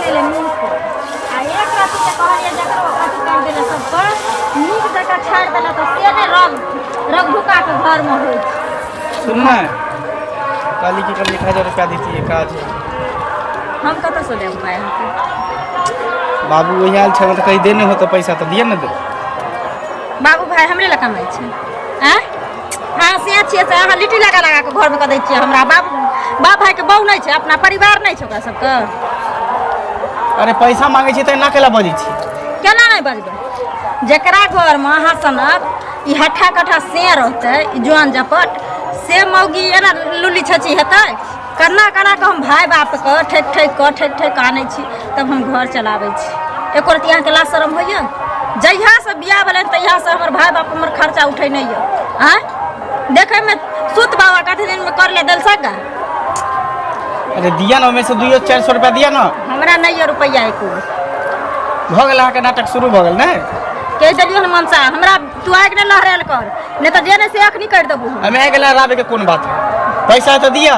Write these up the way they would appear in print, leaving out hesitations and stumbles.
देले मुँह पर आ एक रत्ती के कहलियै जकरो अथी कर देले सबके नीक जकाँ छाड़ि देले तऽ से नहि रग रग ढुका के घरमे होइ छै। सुन ना, कहली कि कल 1000 रुपया देती काज है। हम कतऽसँ लेब पाइ अहाँके? बाबू वही आयल छल तऽ कही देने होते पैसा तऽ दिअ ने दे। बाबू भाय हमरे लए कमाइ छै। आँय, अहाँ से छियै से अहाँ लिट्टी लगा लगा कऽ घरमे कऽ दै छियै हमरा। बाप बाप भाइके बहु नहि छै, अपना परिवार नहि छै ओकरा सबके? अरे पैसा मांगे छी तऽ एना केला बजै छी? केना नहि बजबै? जकरा घरमे अहाँ सनक ई हट्ठा कट्ठा से रहतै, ई जुआन जपट से मौगी एना लुल्ली छची हेतै? केना केना कऽ हम भाय बापके ठकि ठकि कऽ ठकि ठकि कऽ आनै छी, तब हम घर चलाबै छी। एको रत्ती अहाँके लाज शरम होइए? जहियासँ बियाह भेलै तहियासँ हमर भाय बाप हमर खर्चा उठेने यऽ। आँय, देखैमे सुत बाबा कथी दिनमे कर ले देल सगा। अरे दिया ना, ओहिमे से दुइयो 400 रुपया दिया ना। हमरा नहि यऽ रुपैआ एको। भऽ गेल, अहाँके नाटक शुरू भऽ गेल ने? कहि देलियौ हन मनसा, हमरा तू आगि नहि लहरायल कर, नहि तऽ जे नहि से अखनी करि देबू हम। हमे आगि लहराबे के कोन बात है? पैसा है तऽ दिया।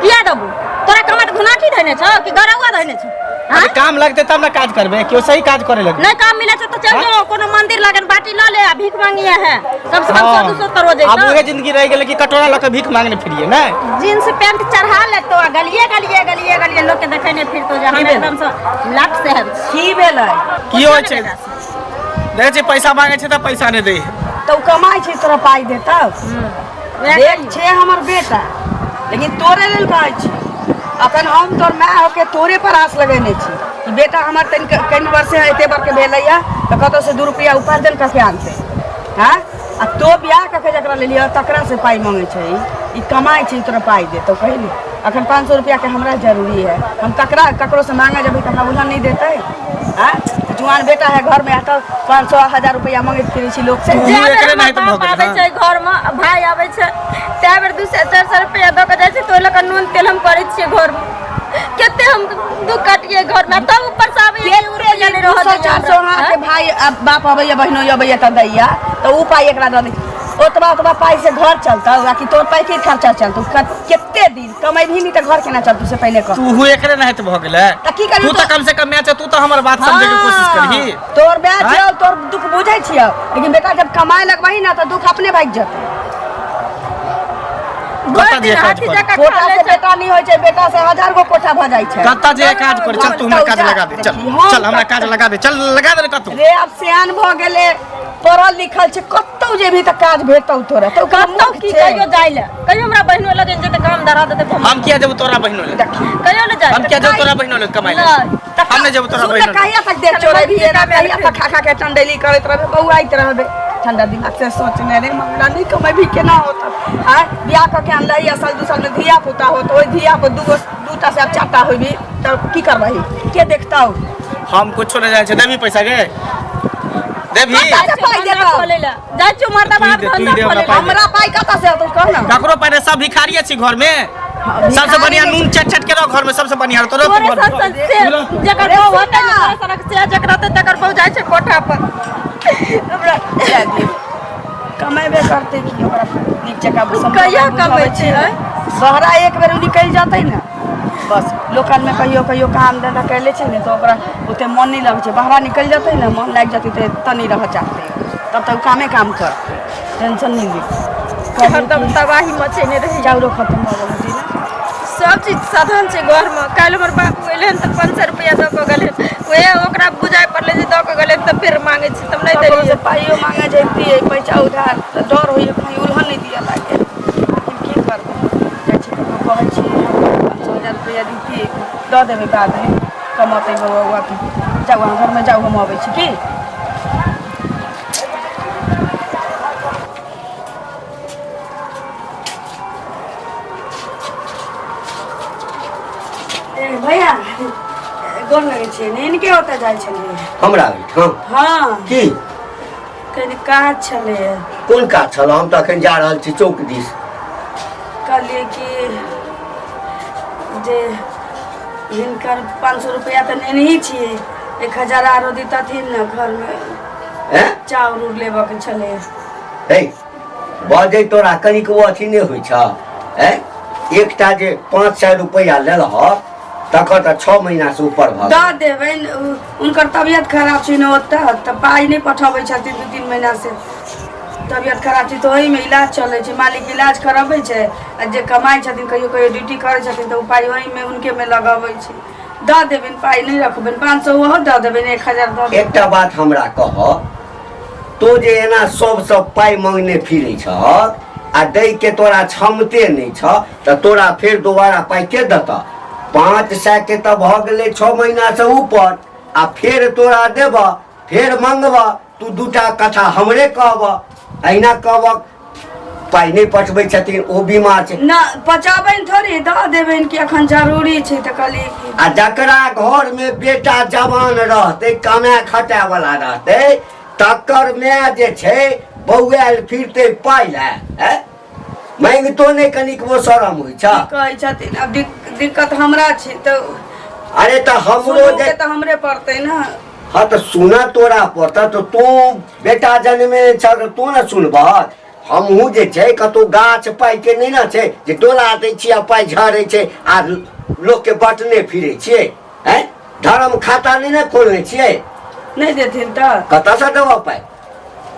किया देबू तोरा? कमत घुनाठी धैने छौ कि गरौआ धैने छौ? अरे काम लगते तब ना काज करबे, केओ सही काज करे लगे। नहि काम मिले छै तऽ चल जो कोनो मंदिर लगन, बाटी लऽ ले आ भीख मांगिए है, कम से कम 100-200 तो रोज। आब उहे जिंदगी रह गेलै कि कटोरा लऽ के भीख मांगने फिरिए ने? जींस पैंट चढ़ा लेतो आ गलिए गलिए गलिए गलिए लोग के देखे नहीं फिरतो जे हम एकदम से लट से है। की भेलै? की होइ छै? देखै छै, पैसा मांगे छै तऽ पैसा नहि दै है। तऽ ओ कमाइ छै, तोरा पाइ देतौ? देख, छै हमर बेटा, लेकिन तोरे लेल कहै छी। अखन हम तोर माय होके तोरे पर आस लगेने छी कि बेटा हमर तनि कनि वर्ष एते बरके भेलैया तऽ कतौ से 2 रुपया उपार्जन कऽ के आनतै। हँ, आ तो बियाह कऽ के जकरा लेलियै तकरा से पाइ मांगै छै। ई कमाइ छै, तोरा पाइ देतौ? कही ने, अखन 500 रुपयाके हमरा जरूरी है, हम ककरा ककरो से मांगे जेबै तऽ हमरा उलहन नहि देतै? आँय, जुआन बेटा है घर में तऽ 500 1000 रुपया मांगैत फिरै छी लोक से। तू जै बेर एकरे हमर नाहित भऽ बाप गेलै, आबै हँ। छै घरमे, भाय आबै छै, तै बेर 200-400 रुपया दऽ कऽ जाइ छै, तऽ ओहि लऽ कऽ नून तेल हम करै छियै घरमे। कते हम दुख काटियै घरमे, तब ऊपर से आबै छै, ओ रुपया नहि दू रहऽ सौ दैया 400 हमरा। अहाँके भाय आ बाप अबैया, बहिनो अबैया तऽ दैया, तऽ उ पाइ एकरा दऽ दै। ओतबा ओतबा पाइ से घर चलतौ आ कि तोर पाइ के खर्चा चलतौ? कते दिन कमेबही नहीं तऽ घर केना चलतौ से पहिले कह। तू एकरे नाहित भऽ गेलै। तऽ की करी? तू तऽ कम से कम माय छै, तू तऽ हमर बात समझे के कोशिश करही। तोर माय आँय? छियौ, तोर दुख बुझै छियौ, लेकिन बेटा जब कमाए लगबही ना तऽ दुख अपने भागि जेतौ। कतऽ जे भरि दिन काज हाथी कर। जकाँ कोठा खा लै से छै। बेटा नहीं होइ छै, बेटा से हजार गो कोठा भऽ जाइ छै। कतऽ जे काज कर, चल तू हमरा काज लगा दे, चल। हम चल, हमरा काज लगा दे, चल लगा दे रे कतौ। रे, आब सियान भऽ गेलै, पढ़ल लिखल छै, कतौ जेबही तऽ काज भेटतौ तोरा तऽ ओकरा कतौ मुख की छै। कहियो जाय ले, कहियो हमरा बहिनो लग जे तऽ काम धरा देते। हम किया जेबौ तोरा बहिनो लग? देखी। कहियो ने जाय। हम किया जेबौ तोरा बहिनो लग कमाइ ले? नहि। हम नहि जेबौ तोरा तू तऽ बहिनो लग। कहिया तक देह चोरेबही एना? कहिया तक खा खा के टंडेली करैत रहबे, बौआइत रहबे? ठंडा दिमाग से सोचने रे मंगला, नहीं कमेबही केना होत? आय, बियाह कऽ के अनलही आ साल दू साल में धिया पुता होत, ओहि धिया पर दूगो दूटा से आब चारटा होबी तब की करबही? के देखतौ? हम कुछो नहि जानै छै। देबही पैसा गे? देबही? कतऽ से पाइ धंधा देतौ? खोलै लए जाइ छियौ मर्दबा, तू ही दे, तू ही धंधा दे हमरा खोलै लए। पाइ। हमरा पाइ कतऽ से अतौ, कह ना। ककरो पाइ नहि, सब भिखारिये छी घर में। सबसे बढ़िया नून चट चट के रहो घर में, सबसे बढ़िया रहो तोरो। तोरे सन सन से जकर अरे बहु होतै ने, सुना। तोरे सनक से जकर होतै तकर बहु जाइ छै कोठा पर। हमरा जाय दियौ, कमेबे करतै की, ओकरा नीक जकाँ समझेबै, कहिया बुझाबै कमै छै, छियै। आँय? बहरा एक बेर ओ निकलि जेतै ने बस, लोकलमे कहियो कहियो काम धन्धा करि लै छै ने तऽ ओकरा ओते मन नहि लगै छै। बहरा निकलि जेतै ने, मन लागि जेतै तऽ एतऽ नहि रहऽ चाहतै, तब तक कामे काम करतै। टेंशन नहि ली। हरदम तबाही मचेने रहै। चाउरो खतम भऽ गेल होतै ने? सब चीज साधन छै घरमे। काल्हि हमर बाबू एलै हन तऽ 500 रुपैआ दऽ कऽ गेलै। उएह ओकरा बुझाइ पड़लै जे दऽ कऽ गेलै तऽ फेर मांगै छै, तब नहि ककरो देलियै। से पाइयो मांगे जैतियै, पैसा उधार, तऽ डर होइए कहीं उलहन नहि दिअ लागे। लेकिन की करबै? जाइ छी, ककरो कहै छियै, 500 1000 रुपैआ दितियै, दऽ देबै बादमे, कमतै बौआ। उआ तऽ जाउ, अहाँ घरमे जाउ, हम अबै छी। की ए भैया, गोर लगै छियै। हिनके ओतऽ जाइ छलियै। हमरा ओहिठाम? हँ। की? कनि काज छलैए। कोन काज छल? हम तऽ एखन जा रहल छी चौक दिस। कहलियै कि जे हिनकर 500 रुपैआ तऽ नेनही छियै, 1000 आरो दितथिन ने, घरमे हैं? चाउर उर लेबऽके छलै। हे, बजै तोरा कनिकबो अथी नहि होइ छ? हैं, एकटा जे 500 रुपैआ लेलह तकर तऽ 6 महीनासँ ऊपर भऽ दऽ देबनि। हुनकर तबियत खराब छै ने ओतऽ, तऽ पाइ नहि पठबै छथिन। 2-3 महीनासँ तबियत खराब छै, तऽ ओहिमे इलाज चलै छै। मालिक इलाज करबै छै आ जे कमाइ छथिन, कहियो कहियो ड्यूटी करै छथिन, तऽ ओ पाइ ओहिमे हुनकेमे लगबै छै। दऽ देबनि, पाइ नहि रखबनि। 500 ओहो दऽ देबनि, 1000 दऽ देबनि। एकटा बात हमरा कह, तो जे एना सबसँ पाइ मंगने फिरै छह आ दै के तोरा क्षमते नहि छह, तऽ तोरा फेर दोबारा पाइ के देतह? 500 के तऽ भऽ गेलै 6 महीनासँ ऊपर, आ फेर तोरा देबह, फेर मंगबह, तू दूटा कथा हमरे कहबह, अहिना कहबह पाइ नहि पठबै छथिन, ओ बीमार छै। ना पचाबनि थोड़ी, दऽ देबनि कि एखन जरूरी छै, तऽ कहलियै कि आ जकरा घरमे बेटा जवान रहतै, कमाए खटाए वाला रहतै, तकर माय जे छै बौआयल फिरतै पाइ लए? हैं, मांगितो नहि कनिकबो शरम होइ छ? की कहै छथिन, आब दिक्कत हमरा छै तऽ अरे तऽ हमरो सुनू जे के तऽ हमरे पड़तै ने। हँ, तऽ सुनऽ तोरा पड़तऽ, तऽ तू बेटा जनमे छह तऽ तू ने सुनबह। हमहूँ जे छै कतहु गाछ पाइके नहि ने छै जे डोला दै छियै आ पाइ झड़ै छै आ लोकके बटने फिरै छियै। आँय, धर्म खाता नहि ने खोलने छियै। नहि देथिन तऽ कतऽसँ देबऽ पाइ?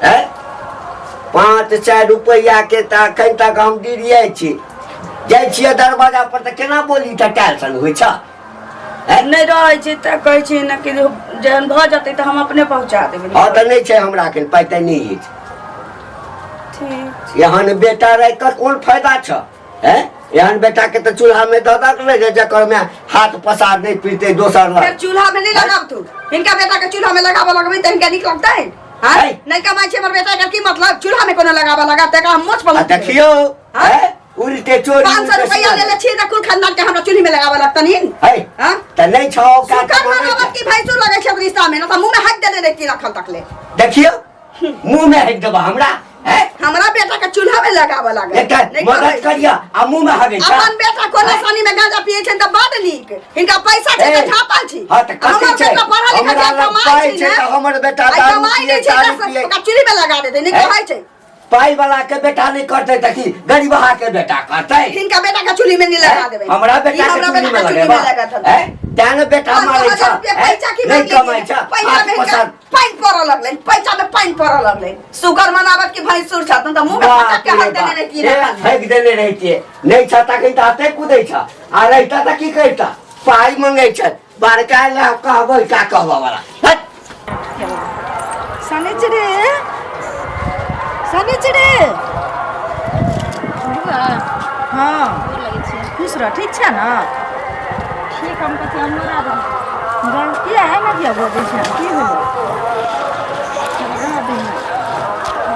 आँय, 500 रुपैआके तऽ एखन तक हम डिरियाइ छी। जाइ छियै दरवाजा पर तऽ केना बोली टटायल सन होइ छ। नहि रहै छै तऽ कहै छै ने कि जहन भऽ जेतै तऽ हम अपने पहुँचा देबै। हँ, तऽ नहि छै हमरा एखन पाइ, तऽ नहि अछि। ठीक। एहन बेटा राखि कऽ कोन फायदा छ? हैं, एहन बेटा के तऽ चूल्हा में दऽ दक ने जे जकर में हाथ पसार नहि फिरतै दोसर फेर लग। चूल्हा में नहीं लगाब तू। हिनका बेटा के चूल्हा में लगाबऽ लगबै तऽ हिनका नीक लगतै? हाँ? है। नहीं कमाइ छै हमर बेटा, एकर की मतलब? चूल्हा में कोनो लगाबऽ लगा तऽ एकरा हम मोछ आ पर देखियौ। हाँ? हैं, उल्टे चोरी 500 उल्टे रुपया सियारी। लेले छियै तऽ कुल खानदान के हमरा चूल्ही में लगाबऽ लगतनि? है। हाँ? तऽ नहि छौ औकात सुकर तऽ मनावत मानै की भैंसुर लगै छै रिश्ता में, न तऽ मुंह में हाथ देने रहती रखल तकले। देखियौ, मुंह में हक देबा हमरा? हैं? हमरा बेटा के चूल्हा में लगाबऽ लागल। एकटा नहि मदद कहबै। करिया आ मुंह में हगै छ। अपन बेटा कोनो सानी में गांजा पिए छै तऽ बड नीक, हिनका पैसा छै ए, तऽ झापल छी। हाँ, तऽ कथी हमर छै? बेटा पढ़ल लिखल हमरा छै, लग कमाइ पाइ छै छै ने। तऽ हमर बेटा आइ दारू कमाइ पिए, नहि छै दारू तऽ पिए। ओकरा चूल्ही में लगा देतै, नहि ए? कहै छै। पाइ वाला के बेटा नहि करतै तऽ की गरीबहा के बेटा करतै? हिनका बेटा के चूल्ही में नहीं लगा देबै। हमरा बेटा ई के हमरा चूल्ही बेटा में के चूल्ही में लगेबा? लगत। हैं, तें ने बेटा मारै 500 छ। रुपया हैं? पैसा की नहि मांगि कमाइ लेलियै? छ, पैसा हाथ में हिनका पसार। पानि पड़ऽ लगलै, पैसा में पानि पड़ऽ लगलै। सुगर मनावत की भैंसुर छथुन तऽ मुँह में बाप पटक के रे हक देने बाप। रहती ए, रखल। फेंक देने रहितियै। नहि छ तखन तऽ हाथे कुदै छ, आ रहिता तऽ की करिता? पाइ मंगै छै बड़का लए, कहबै का कहबऽ वाला। हट। शनिचरी, शनिचरी। हँ, खुश रह। ठीक छै ने? ठीक। हम कथी हमरा किया है ने, किया बजै छै? की भेलै? रह दही,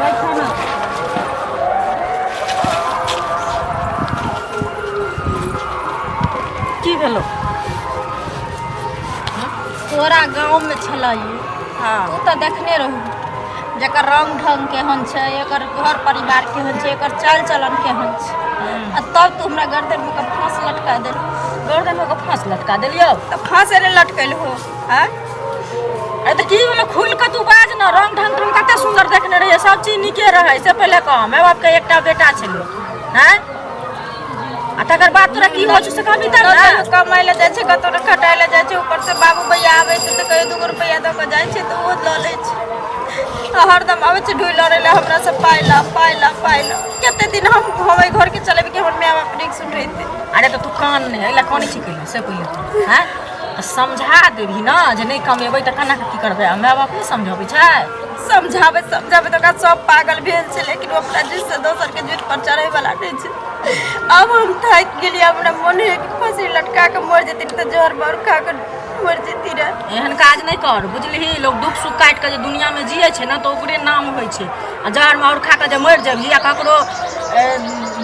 बैठो ना। की भेलो? तोरा गाँवमे छलै। हँ। तू तऽ देखने रहू जकर रंग ढंग केहन छै, एकर घर परिवार केहन छै, एकर चाल चलन केहन छै, आ तब तू हमरा गर्दनमे के फाँस लटका देल। गर्दनमे के फाँस लटका देलियौ? तऽ फाँसे ने लटकल हो? आँय, अरे तऽ की भेलो? खुलि कऽ तू बाज ने। रंग ढंग हम कते सुन्दर देखने रहियै, सब चीज नीके रहै। से पहिले कह, माय बापके एकटा बेटा छलै? आँय, आ तकर बाद तोरा की होइ छौ से कहबी तब ने। कतौ कमाइ लए जाइ छै, कतौ ने खटाइ लए जाइ छै। ऊपर से बाबू भैया आबै छै तऽ कहियो 2 गो रुपैआ दऽ कऽ जाइ छै तऽ ओहो लऽ लै छै, आ हरदम आबै छै ढोइ लड़ै लए हमरा से, पाइ ला, पाइ ला, पाइ ला। कते दिन हम एहि घरके चलेबै कि हमर माय बाप नीक सुन रहितै? अरे तऽ तू कान नहि, एहि लए कानै छी कैला से पहिले तू? आँय, तऽ समझा देबही ने जे नहि कमेबै तऽ केना कऽ की करबै? आ माय बाप नहि समझबै छै? समझाबै समझाबै तऽ ओकरा सब पागल भेल छै, लेकिन ओ अपना जिद से दोसरके जिद पर चढ़ै वाला नहि छै। आब हम थाकि गेलियै। हमरा मोन होइए कि फाँसी लटका कऽ मरि जेती, नहि तऽ जहर मार खा कऽ मरि जेती रहे। एहन काज नहि कर, बुझलिही? लोक दुख सुख काटि कऽ जे दुनियामे जियै छै ने, तऽ ओकरे नाम होइ छै। आ जहर माहुर खा कऽ जे मरि जेबही आ ककरो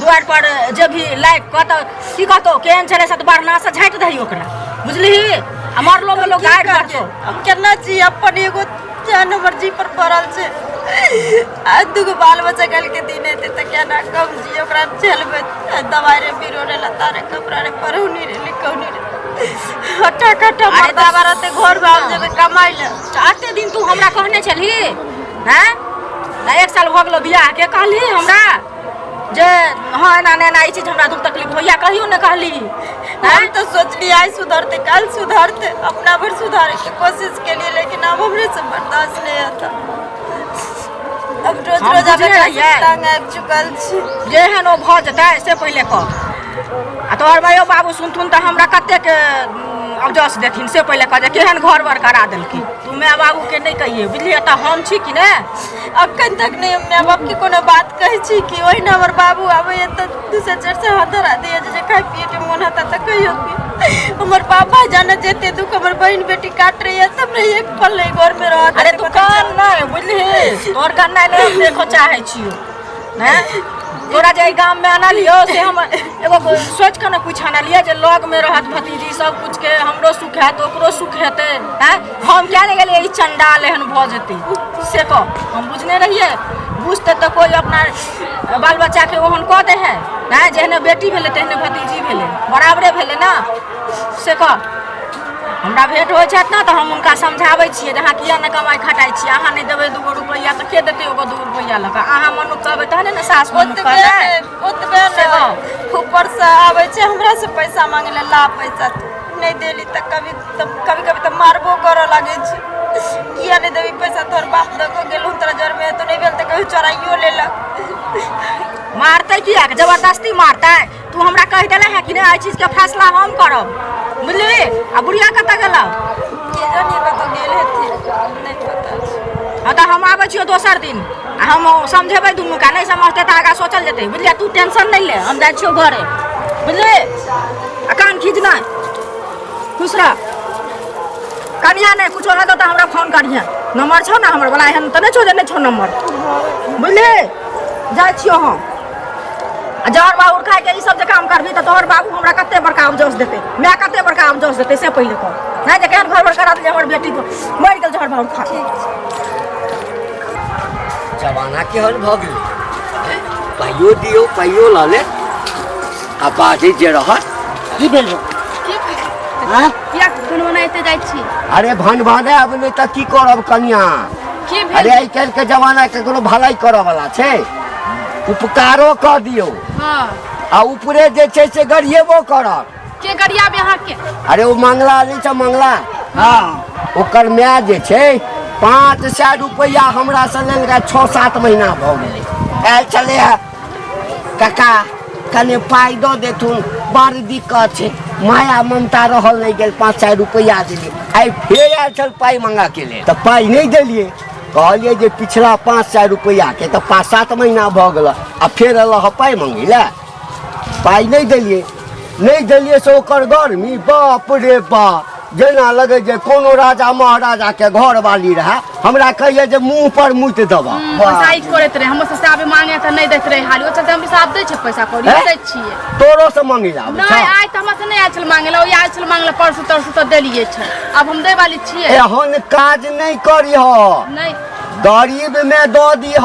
दुआरि पर जेबही लागि कऽ, तऽ की कहतौ? केहन छलै से तऽ बढ़नासँ झाँटि दही ओकरा, बुझलिही? आ मरलोमे लोक गारि मारतौ। हम केना जी? अपन एगो जान हमर जी पर पड़ल छै आ दूगो बाल बच्चा काल्हिके दिन हेतै तऽ केना कम जी ओकरा झेलबै? दवाइ रे, बीरो रे, लत्ता रे, कपड़ा रे, पढ़ौनी रे, लिखौनी रे, हट्टा कट्टा अरे तऽ मर्दाबा रहतै घरमे, हम जेबै कमाइ लए। तऽ एते दिन तू हमरा कहने छलही? हैं, आ 1 साल भऽ गेलो बियाहके, कहलही हमरा जे हँ एना ने एना ई चीज हमरा दुख तकलीफ होइया? कहियो नहि कहली। हम तो सोचली आइ सुधरते काल सुधरते, अपना भर सुधारे के कोशिश के लिए, लेकिन अब हमरे से बर्दाश्त नहीं होता। अब रोज हम रोज आब बुझने एकरा से रहियै। तंग आबि चुकल छी। जेहन ओ भऽ जेतै से पहिले कह। आ तोहर मायो बाबू सुनथुन तऽ हमरा कतेक अवजस देथिन, से पहिले कह जे केहन घर बर करा देलखिन। तू माय बाबूके नहि कहिए, बुझलियै? एतऽ हम छी कि ने। अखन तक नहि हम माय बापके कोनो बात कहै छी कि ओहिना हमर बाबू आबैए तऽ 200 400 हाथ धरा दैए जे खाय पियैके मोन हेतै तऽ कहियो कि हमर बाबा जाने जेते दुख हमर बहिन बेटी काट रही है, तब नहीं एक पल नहीं घर में रहत। अरे तू कान नहि, बुझलिही? तोहर कान नहि हम देखो चाहै छियौ। हैं तोरा जे एहि गाममे अनलियौ से हम एगो सोचि कऽ ने कुछ अनलियै जे लगमे रहत भतीजी, सब कुछके हमरो सुख हैत, ओकरो सुख हेतै। हैं हम किया नहि गेलियै ई चंडाल एहन भऽ जेतै से कह। हम बुझने रहियै, बुझतै तऽ कोइ अपना बाल बच्चाके ओहन कऽ दै है? नहि, जेहने बेटी भेलै तेहने भतीजी भेलै, बराबरे भेलै ने, से कह। हमरा भेंट होइ छथि ने तऽ हम हुनका समझाबै छियै जे अहाँ किया नहि कमाइ खटाइ छियै? अहाँ नहि देबै दूगो रुपैआ तऽ के देतै एगो दूगो रुपैआ लऽ कऽ? अहाँ मनुख कहबै तहने ने सास मनुख ओतबे कहतै। नहि, ओतबे से नहि, ऊपरसँ आबै छै हमरा से पैसा मांगे ला, ला पैसा, नहि देली तऽ कभी तऽ कभी कभी तऽ मारबो करऽ लागै छै। किया नहि देबी पैसा? तोहर बाप दऽ कऽ गेलहुँ, तोरा जरमे हेतौ, नहि भेल तऽ कभी चोराइयो लेलक। मारतै किया? जबरदस्ती मारतै? तू हमरा कहि देले है कि नहि, एहि चीजके फैसला हम करब, बुझलिही? आ बुढ़िया कतऽ गेलौ? के जानी कतऽ गेल हेथिन, नहि पता छै। हँ तऽ हम आबै छियौ दोसर दिन आ हम समझेबै दुनूके। नहि समझतै तऽ आगाँ सोचल जेतै, बुझलियै? तू टेंशन नहि ले, हम जाइ छियौ घरे, बुझलिही? आ कान खींच नहि, खुश रह कनिया। नहि कुछो हेतौ तऽ हमरा फोन करिहे, नंबर छौ ने हमर वाला? एहन तऽ नहि छौ जे नहि छौ नंबर, बुझलिही? जाइ छियौ हम। आ जहर बाबू खाइके ई सब जे काम करबही तऽ तोहर बाबू हमरा कते बड़का अफजोस देतै, माय कते बड़का अफजोस देतै, से पहिले कह। नहि जे केहन घर बर करा देलियै, हमर बेटी मरि गेल जहर बाबू खा। जमाना केहन भऽ गेलै, पाइयो दियौ पाइयो लऽ ले आ बाजै जे रहत। की भेल हौ? आँय? किया भनभनाइते जाइ छी? अरे भन आब नहि तऽ की करब कनिया? की भेल? अरे आइ काल्हि के जमाना ककरो भलाई करऽ वाला छै? उपकारो कऽ दियौ आ ऊपरे जे छै से गरिएबो करत। के गरियाबे अहाँके? अरे ओ मंगला नहि छै मंगला? हँ। ओकर माय जे छै 500 रुपैआ हमरा से लेलकै, 6-7 महीना भऽ गेलै। आयल छलै हे, काका कने पाइ दऽ देथुन, बड़ दिक्कत छै। माया ममता रहल नहि गेल, 500 रुपैआ देलियै। आइ फेर आयल छल पाइ मंगाके लेल तऽ पाइ नहि देलियै। कहलियै जे पिछला 500 रुपैआके तऽ 5-7 महीना भऽ गेल आ फेर एलह हँ पाइ मंगै लए। पाइ नहि देलियै, नहि देलियै से ओकर गर्मी, बाप रे बाप, जेना लगै जे कोनो राजा महाराजाके घरवाली रहए। हमरा कहिए जे मुँह पर मुति देबह। पैसा ई करैत रहे, हमर सबसे आबे मांगे तऽ नहि दैत रहे हाली। ओ चलते हम हिसाब दै छै, पैसा कौड़ी हैं? दै छियै। तोरो से मंगे आबै नहि छौ? आइ तऽ हमरा से नहि आयल छल मांगे ला, ओ आयल छल मांगे ला परसू तरसू तऽ देलियै छै। आब हम दै वाली छियै। एहन काज नहि करिह। नहि। गरीब में दऽ दिह,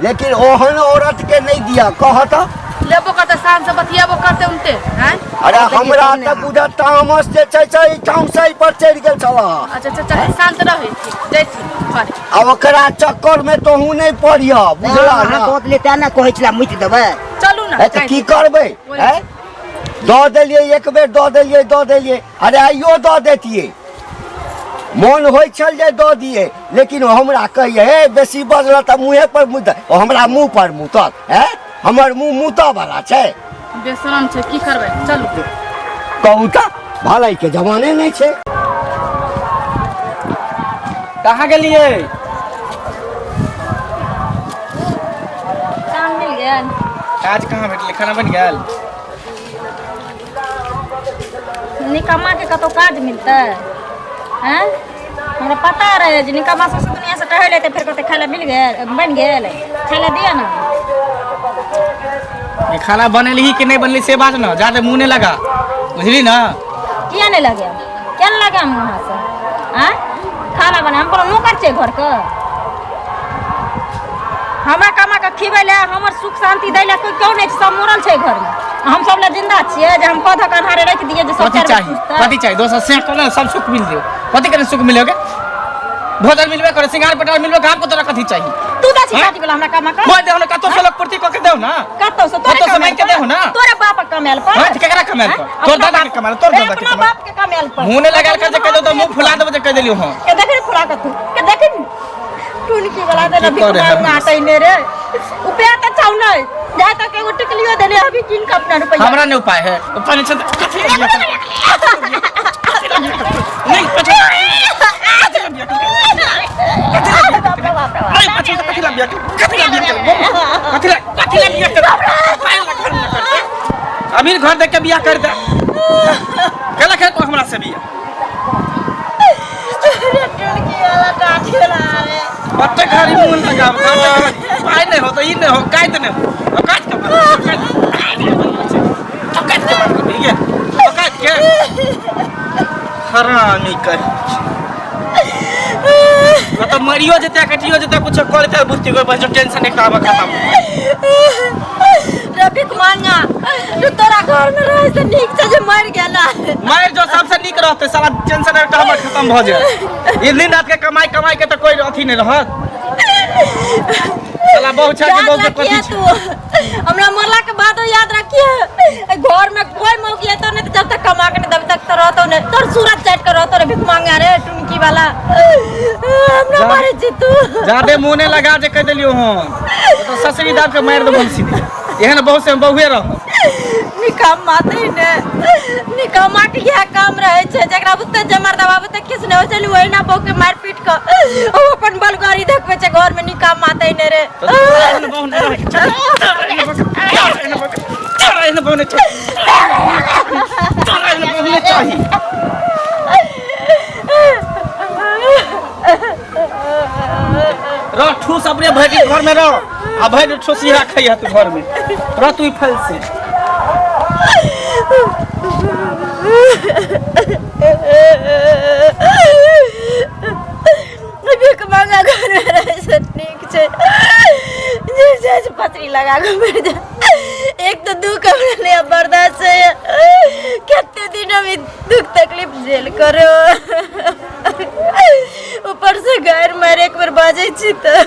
लेकिन ओहन औरत के नहि दिह। कह तऽ। लेबो करते, शाम से बतियाबो करते उनते हैं। अरे हमरा तऽ बुझ तामस जे छै से एहिठाम से एहि पर चढ़ि गेल छल। अच्छा अच्छा अच्छा, शांत रहै छी, जाइ छी घरे। आ ओकरा चक्कर में तोहू नहि पड़िह, बुझलह अहाँ ने? दऽ देलियै तें ने कहै छला मुति देबै। चलू ने। हे तऽ की करबै? हैं दऽ देलियै, एक बेर दऽ देलियै, दऽ देलियै। अरे आइयो दऽ देतियै, मोन होइ छल जे दऽ दियै, लेकिन ओ हमरा कहिए हे बेसी बजल तऽ मुँहे पर मुँह, ओ हमरा मुँह पर मुतत। हैं हमर मुँह मुतऽ वाला छै? बेशरम छै, की करबै, चलू। कहू तऽ, भलाई के जमाने नहि छै। कहाँ गेलियै? काम मिल गेल? काज कहाँ भेटलै? खाना बनि गेल? निकम्मा के कतौ काज मिलतै? हैं हमरा पता रहे जे निकम्मा सबसे दुनिया से टहल लेतै, फेर कहतै खाय लए मिल गेल, बनि गेल, खाय लए दिअ ने। ये खाना बनेलही कि नहि बनेलही से बात न, जादे मुँह नहि लगा, बुझली ना? किया नहि लगायब? किया नहि लगायब अहाँ से? आँय, खाना बना, हम कोनो नौकर छियै घरके? हमरा कमा कऽ खिबै लए, हमर सुख शान्ति दै लए कोइ क्यों नहि छै? सब मरल छै घरमे, हम सब लए जिंदा छियै जे हम कऽ धऽ कऽ अन्हारे राखि दियै जे सब कथी चारि चाही? पूछतै। कथी चाही दोसर से कह ने, सब सुख मिल दियो। कथी करे सुख मिलोगे? भोजन मिलबे करे, श्रृंगार पटार मिलबे, काम को तोरा कथी चाही? तू दै छी हाँ? शादी वाला हमरा कमा के कोई देहो ना कतौ से लोग पूर्ति कऽ के देहो ना कतौ से तोरे कतौ से मांगि के देहो ना। तोरे बाप के कमायल पर हाँ, तऽ केकरा कमायल पर? हाँ? तोर अपना दादा के बाप- कमायल, तोर ए, दादा के अपना कमायल। बाप के कमायल पर मुँह नहि लगायल कर जे कहि देबौ तऽ मुँह फुला देबौ जे कहि देलियौ हँ के देखी रे फुला के तू के देखी ने? टुनकी वाला देना की भी करे हम? आटे ने रे उपया त छौ नै जा तक एगो टिकलियो देले अभी किन के अपना रुपया हमरा नहि उपाय है उपाय नहि छै तऽ कथी लए बियाह करबै? नहि पछे नहीं पछे तऽ कथी लए बियाह करबै? कथी लए बियाह करबै? कथी लए बियाह करबै? उपाय वाला घर नहि करबै। अमीर घर देख के बियाह कर दे केला खेल को हमरा से बियाह बट्टे घड़ी मुँह लगाब पाइ नहि हो तऽ ई नहि हो काटि नहि हो औकात के बात औकात के बात करबै ये औकात के हरामी कही मतलब मरियो जेतै कटियो जेतै कुछो कऽ लेतै बुझती कोइ बस टेंशन एकटा आब खत्म रफीक मांगा तू तोरा घर में रहे से नीक छै जे मर गेला मरि जो सबसे नीक रहतै साला टेंशन एकटा हमर खत्म भऽ जाए ई दिन रात के कमाई कमाई के तऽ कोई अथी नहि रहत साला बहु छै के याद बहु के रखिए कथी छै तू हमरा मरला के बाद याद रखिए घर में कोई मौकी तो नहीं जब तक कमा के नहीं तब तक तो रहतो नहीं तोर सूरत चाट के रहतो रे भीख मांगा रे टुनकी वाला हमरा मारे छी तू जादे मुँह नहि लगा जे कहि देलियौ हँ तो ससरी दाब के मारि देबो हम सीधे एहन बहु से हम बहुए रहब निकम्मा ते ने निकम्मा के इएह काम रहे छै जकरा बुते जमर दबाबे तऽ किछु नहि होइ छै वही ना बहु के मारि पीट कऽ ओ अपन बलगारी देखबै छै घर में निकम्मा ते ने रे एहन बहु नहि रहै के चाही। एहन बहु एहन बहु नहि चाही। एहन बहु नहि चाही रह ठूस अपने भरि दिन घर में रह आ भरि दिन ठूस इएह खइह तू घर में रह तू ई फल से भीख मांगा घर में रहै से नीक छै जे छै से पथरी लगा कऽ मरि जा एक तऽ दुख हमरा नहि आब बर्दाश्त छै कते दिन हम ई दुख तकलीफ झेल करो ऊपर से गारि मारि एक बेर बाजै छी तऽ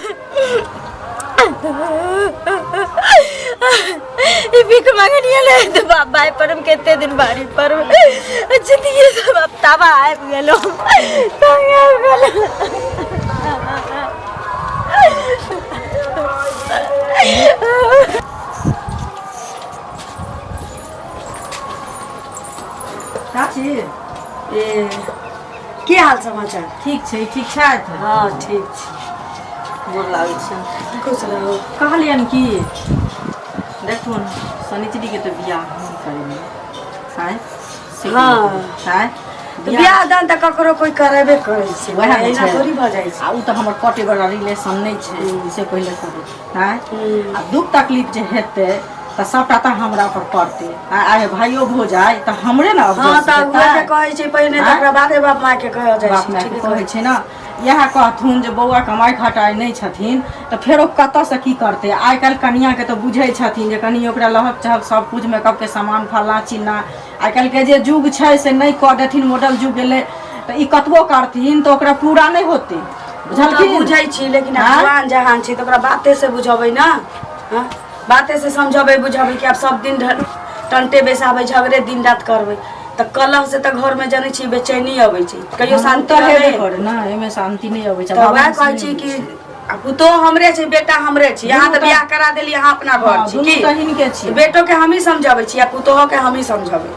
ई भीख मंगनिया ले तऽ बाप भाई पर हम कते दिन बारी पर जिंदगी सब अब ताबा आबि गेलो तंग आबि गेलो चाची ए की हाल समाचार ठीक छै ठीक छथि हँ ठीक छै गोर लागै छै खुश रहू कहलियनि कि देखुन शनिचरीके तऽ बियाह हम करेबै आँय से हँ। आँय तऽ बियाह दान तऽ ककरो कोइ करेबे करै छै वएह ने एना छै। थोड़ी भऽ जाइ छै आ ओ तऽ हमर कटेवला रिलेशन नहि छै से पहिले कहू आँय आ दुख तकलीफ जे हेतै तऽ सबटा तऽ हमरा पर पड़तै आ आइ भाइयो भौजाइ तऽ हमरे ने हँ अवसर तऽ उएह के कहै छै पहिने आँय? तकरा बादे बाप माय के कहल जाइ बाप छै मायके ठीके कहै छै ने इएह कहथुन जे बौआ कमाइ खटाइ नहि छथिन तऽ फेरो कतऽसँ की करतै आइ काल्हि कनिआँके तऽ बुझै छथिन जे कनि ओकरा लहक चहक सब किछु मेकअपके सामान फल्लाँ चिल्लाँ आइ काल्हिके जे युग छै से नहि कऽ देथिन मॉडल युग गेलै तऽ ई कतबो करथिन तऽ ओकरा पूरा नहि होतै बुझलखिन बुझलखिन बुझै छी लेकिन आब आँय? जवान जहान छी तऽ ओकरा बाते से बुझबै ने हँ? बाते से समझबै बुझबै कि आब सब दिन टंटे बेसाबै झगड़े दिन रात करबै तऽ कलह से तऽ घर में जनै छी बेचैनी अबै छै कहियो शांति तऽ हेबे रहै करे ना एहिमे शांति नहि अबै छै तऽ वएह भगवान कहै से छी नहि कि अबै छै। आ पुतोह हमरे छै बेटा हमरे छी अहाँ तऽ दुनू तऽ- बियाह करा देली अहाँ अपना घर हँ, छी दुनू की तऽ हिनके छी बेटो के हमही समझाबै छी आ पुतोहो के हमही समझाबै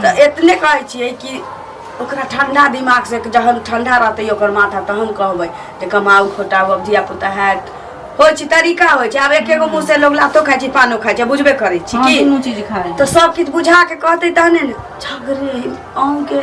तऽ एतने कहै छियै कि ओकरा ठंडा दिमाग से जहन ठंडा रहतै ओकर माथा तहन कहबै जे कमाउ खोटाउ अब धिया पुता हैत होइ छै तरीका होइ छै आब एक एगो मुँह से लोग लातो खाइ छै पानो खाइ छै बुझबे करै छी हँ की दुनू चीज खाइ तऽ सब किछु बुझा के कहतै तहने ने झगड़े अहूँके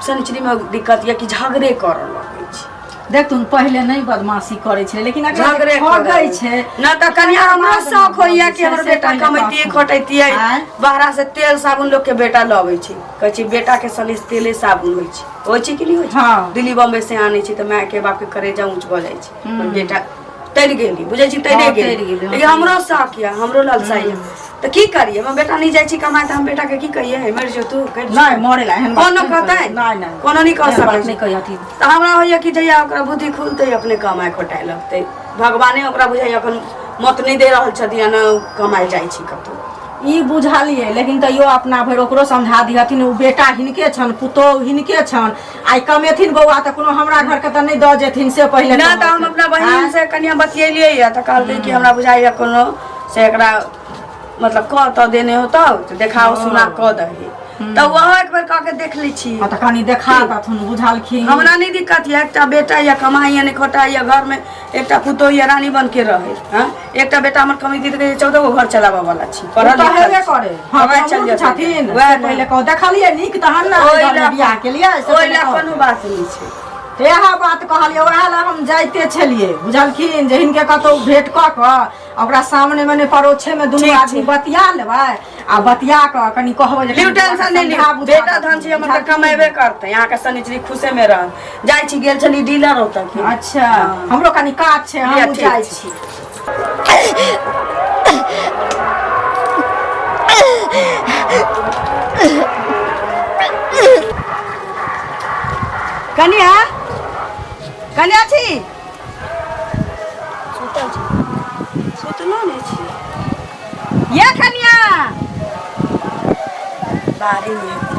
शनिचरीमे दिक्कत यऽ कि झगड़े करऽ लगै छै देख तुम पहिले नहि बदमाशी करै छलै लेकिन अगर झगड़े ठगै छै न तऽ कनिया हमरो शौक होइया कि हमर से बेटा पहिले कमैतियै कहथुन। खटैतियै आँय? बाहरा से तेल साबुन लोग के बेटा लबै छै कहै छै बेटा के सनेस तेले साबुन होइ छै होइ छै कि नहि होइ छै हँ। दिल्ली बम्बई से आनै छै तऽ माय के बाप के करेजा ऊँच भऽ जाइ छै पर बेटा तैर गेली बुझै छी तैरे हँ, गेली तैर गेली, हँ। लेकिन हमरो शौक यऽ हमरो ललसा यऽ तऽ की करियै हम बेटा नहि जाइ छी कमाए तऽ हम बेटा के की कहियै हे मरि जो तू करि जो। नहि मरे ला एहन बात कोनो नहि कहतै कहियौ। नहि नहि कोनो नहि कह एहन बात सकै नहि छै कहियथिन तऽ हमरा होइया कि जहिया ओकरा बुद्धि खुलतै अपने कमाए खोटाए लगतै भगवाने ओकरा बुझाइए अखन मत नहि दे रहल छथिन आ ने कमाइ जाइ छी कतहु। ई बुझलियै, लेकिन तैयो अपना भरि ओकरो समझा दिहथिन। ओ बेटा हिनके छनि, पुतोहु हिनके छनि। आइ कमेथिन बौआ तऽ कोनो हमरा घरके तऽ नहि दऽ जेथिन से पहिले ना तऽ हम अपना बहिन से कनिया बतियेलियै यऽ तऽ कहलकै कि हमरा बुझाइए कोनो से एकरा मतलब कऽ तऽ देने होतौ तऽ देखाओ सुना कऽ दही, तऽ ओहो एक बेर कऽ के देख लै छी। हँ, तऽ कनि देखा देथुन, बुझलखिन? हमरा नहि दिक्कत यऽ, एकटा बेटा यऽ, कमाइए नहि खटाइए, घरमे एकटा पुतोह यऽ, रानी बन के रहै। हँ, एकटा बेटा हमर कमेती तऽ 14 गो घर चलाबऽ वाला छी, पढ़ल ओ तऽ लिखल हेबे छी। करे। हँ, कमाइ तऽ चलि मूर्ख जेतै। छथिन वएह से ने। पहिले कहू, देखलियै नीक तहन ने ओहि घरमे लए बियाह केलियै से ओहि पहिले लए कहू। कोनो बात नहि छै। तऽ इएह बात कहलियै, उएह लए हम जाइते छलियै, बुझलखिन, जे हिनके कतहु भेँट कऽ कऽ आ ओकरा सामने मे नहि, परोछे मे दुनू ठीक आदमी छै। बतिया लेबै आ बतिया कऽ कनि कहबै जे लिउ कनि टेंशन नहि समझा लिउ, बुझा बेटा धन छी हमर तऽ बुझलखिन? कमेबे करतै। अहाँके शनिचरी खुशे मे रहत। जाइ छी, गेल छली डीलर ओतऽ की। अच्छा, हमरो कनि काज छै, लिअ, हमहूँ ठीक जाइ छै। छी। कनिया, कनिया छी? सुतल छी? सुतलो नहि छी। ये कनिया, बाड़ी में हेतै।